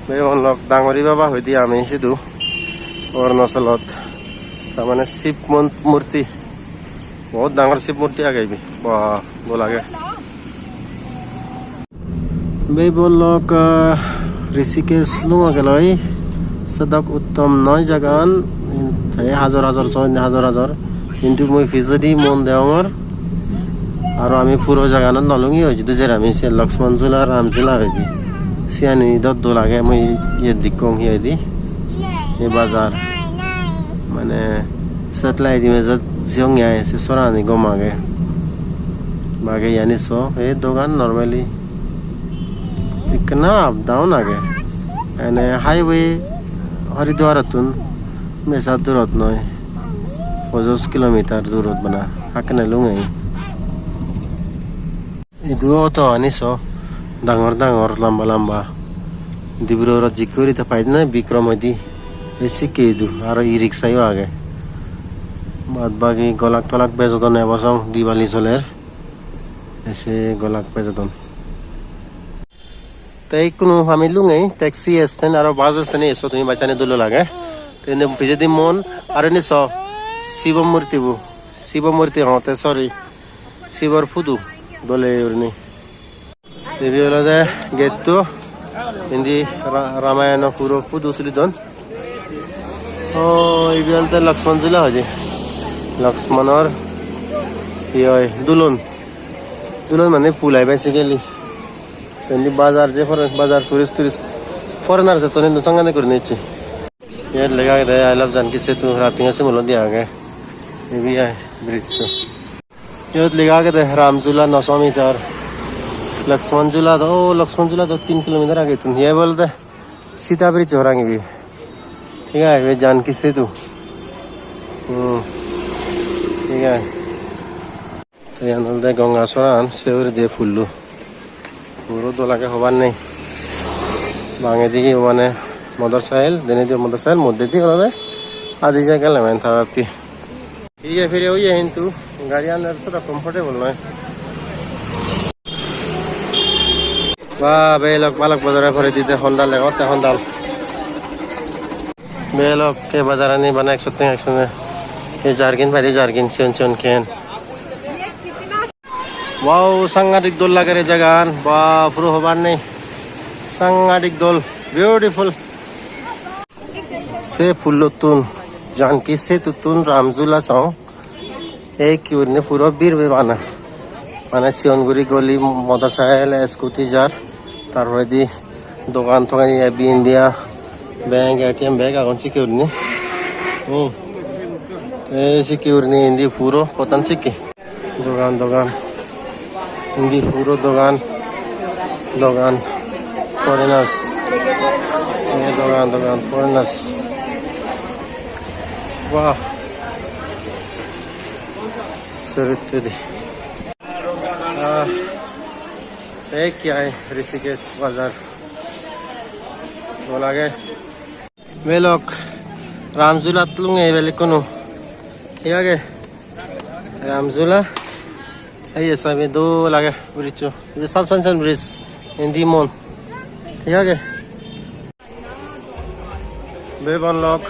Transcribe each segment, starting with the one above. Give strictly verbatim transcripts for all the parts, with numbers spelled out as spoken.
Ei hon lok dangori baba hoide ami sidu Arunachalot. Tar mane Shiv mon-, murti. Bahut dangor Shiv murti age ibe. Wah, dol age. Bebo lok, ah, Rishikesh lungo geloi. Sedok uttom noi jagan. Te hajor hajor soin, hajor hajor. Hintu mui pijedi mon degongor. Aro ami puro jaganot no lungi oi, jidu jer ami se Lakshman Jhula, Ram Jhula hoide. Siyani do dol age, mui iyot dekkong hi hoide. Ei bazar. Mane satellite image-ot jiyonge ai, se sorani gom age. Bage iyani so, ei dogan normally ekkena up down age. Ene highway Haridwar-ottun besa durot noi, pojos kilometer durot bana, hakkene lungei. Idu auto ani so, dangor dangor, lamba lamba. Dibrugarh jikko guri te payet na Bikram hoide. Ei sikke idu, aro e-rickshaw-o age. Bad bagi golak tolak bejodon ebo song, Diwali soler. Ei se golak bejodon. Te ikkunu ami lungei taxi stand aro bus stand-e eso, tumi bachani dol lage. Te indi pijedi mon aro indi so Shibo murti bu. Shibo murti hongotte, sorry. Shibor photo dole gurinei. Ibe olode gate-to. Indi Ra-, Ramayano puro photo tuli don. O, ibe olode Lakshman Jhula hoide. Lakshmanor hi hoi, dulon. Dulon mane phul ai basically. Indi bazar je foreign bazar, tourist, tourist. Foreigner se toni no sangane gurinei ecche. Iyot lega agede "I love Janki Setu", Ratinga symbol-o diye age. Ibe ai bridge-o. Iyot lega agede "Ram Jhula noso meter". Lakshman Jhula do, o Lakshman Jhula do tin kilometer age ittun. Iye bolode Sita bridge parapang ibe. Thik age, ibe Janki Setu. Hmm. Thik age. Te iyan olode Ganga soran, se uguredi pullo. Puro dol age, hobar nei. Bangedi mane motorcycle, denedi motorcycle, moddedi olode adi cycle emen tarapti. Iye pire oye hintu gariyan ar sada comfortable noi. Ba, belok balok bojore poredi de hondal degongotte, hondal. Belok ei bazarani bana ekso tenga, ekso tenga. Ei jargin paide, jargin, sigon sigon can. Wow, sangadik dol lager ei jagan. Ba, puro hobar nei. Sangadik dol, beautiful. Se pullottun, Janki Setuttun Ram Jhula song. Ei ki gurinei puro bir bir bana. Mane sigon guri goli, motorcycle, scooty jar. Tar poredi dogan togan, A B India bank, A T M bek agon sikke gurinei. Hmm. Ei sikke gurinei indi puro pottan sikke. Dogan, dogan. Indi puro dogan. Dogan. Foreigners. Ei dogan, dogan, foreigners. Wah. Sorittedi. Ah, ei ki ai Rishikesh bazar. Dol age. Belok Ram Jhulat lungei bel ikkunu. Thik age? Ram Jhula. Ei je sabi dol age bridge-o. Ibe suspension bridge. Indi mon. Thik age? Bebon lok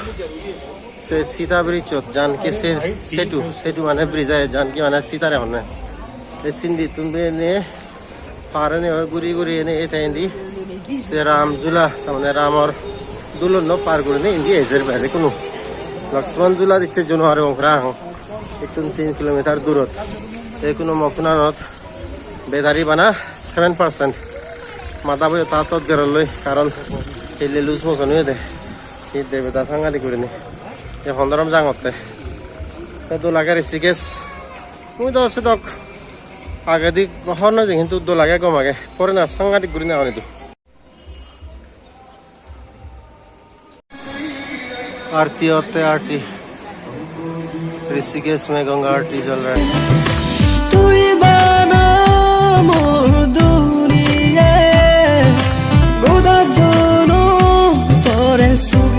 se Sita bridge-ot, Janki Se-, Setu, Setu mane bridge age, Janki mane Sitare honne. Ei sindittun bene par ene oi guri guri ene ei te indi se Ram Jhula, tar mane Ramor dulonno par gurinei indi ejer bere kunu. Lakshman Jhula icche juno aro parapang. Ittun tin kilometer durot. Te kunu mo phonanot battery bana seven percent. Mada boyo ta tot geroloi, karon hille loose motion oyede. Hi debeda sangadik gurinei. Ei hondorom jangotte. Te dol age Rishikesh. Mui do sedok agedi hobor nw pang, hintu dol age, gom age. Foreigner sangadik gurinei agon idu. Aarti hotte aarti. Rishikesh mein Ganga aarti chal raha hai. तू ही बना मोर दुनिया, गोदा दोनों तोरे सुख